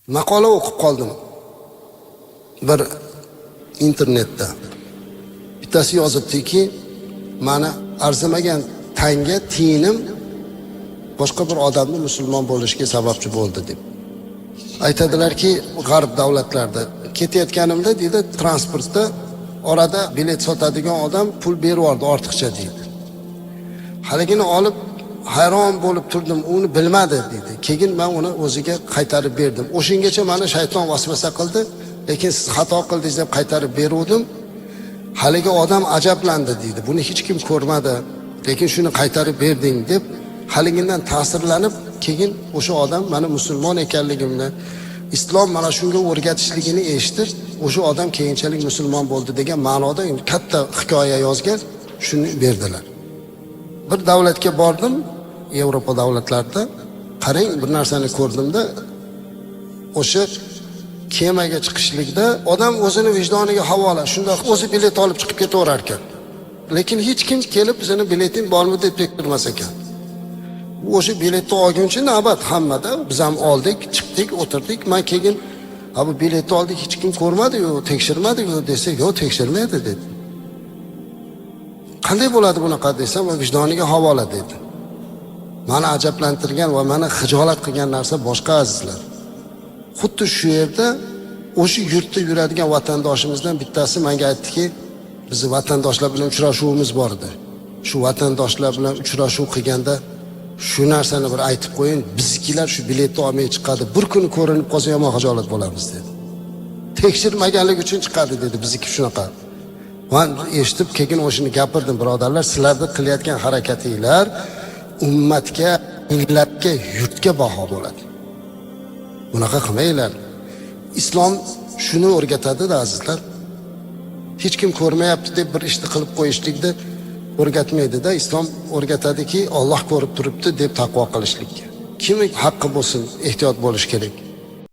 Maqola o'qib qoldim bir internetda. Bittasi yozibdiki, mani arzimagan tanga tiyinim boshqa bir odamni musulmon bo'lishiga sababchi bo'ldi deb. Aytadilarki, g'arb davlatlarida ketayotganimda, deydi, transportda orada bilet sotadigan odam pul berib yubordi ortiqcha, deydi. Haligini olib hayron bo'lib turdim, uni bilmadi, deydi. Keyin men uni o'ziga qaytarib berdim. O'shangacha meni shayton vasvasa qildi, lekin siz xato qildingiz deb qaytarib beruvdim. Haligi odam ajablandi, deydi. Buni hech kim ko'rmadi, lekin shuni qaytarib berding deb haligindan ta'sirlanib, keyin o'sha odam mani musulmon ekanligimni, islom mana shunga o'rgatishligini eshitib, o'sha odam keyinchalik musulmon bo'ldi degan ma'noda katta hikoya yozgan, shuni berdilar. Bir davlatga bordim, Yevropa davlatlarida. Qarang, bir narsani ko'rdimda, o'sha kemaga chiqishlikda odam o'zini vijdoniga havola, shundoq o'zi bilet olib chiqib ketaverar ekan. Lekin hech kim kelib seni bileting bormi deb tekshirmas ekan. O'sha biletni olguncha navbat hammada, biz ham oldik, chiqdik, o'tirdik. Man keyin, ha, bu biletni oldik, hech kim ko'rmadi-yu, tekshirmadi-yu desa, yo'q, tekshirmaydi dedi. Qanday bo'ladi bunaqa desam, vijdoniga havola dedi. Mani ajablantirgan va mani xijolat qilgan narsa boshqa, azizlar. Xuddi shu yerda o'sha yurtda yuradigan vatandoshimizdan bittasi menga aytdiki, bizni vatandoshlar bilan uchrashuvimiz bor edi. Shu vatandoshlar bilan uchrashuv qilganda shu narsani bir aytib qo'ying, biznikilar shu biletni olmay chiqadi. Bir kun ko'rinib qolsa yomon xijolat bo'lamiz dedi. Tekshirmaganlik uchun chiqadi dedi, bizniki shunaqa. Man eshitib, keyin o'shani gapirdim, birodarlar, sizlarni qilayotgan harakatinglar ummatga, millatga, yurtga baho bo'ladi. Bunaqa qilmanglar. Islom shuni o'rgatadi-da, azizlar. Hech kim ko'rmayapti deb bir ishni qilib qo'yishlikni o'rgatmaydi-da. Islom o'rgatadiki, Alloh ko'rib turibdi deb taqvo qilishlikka. Kimi haqqi bo'lsin, ehtiyot bo'lish kerak.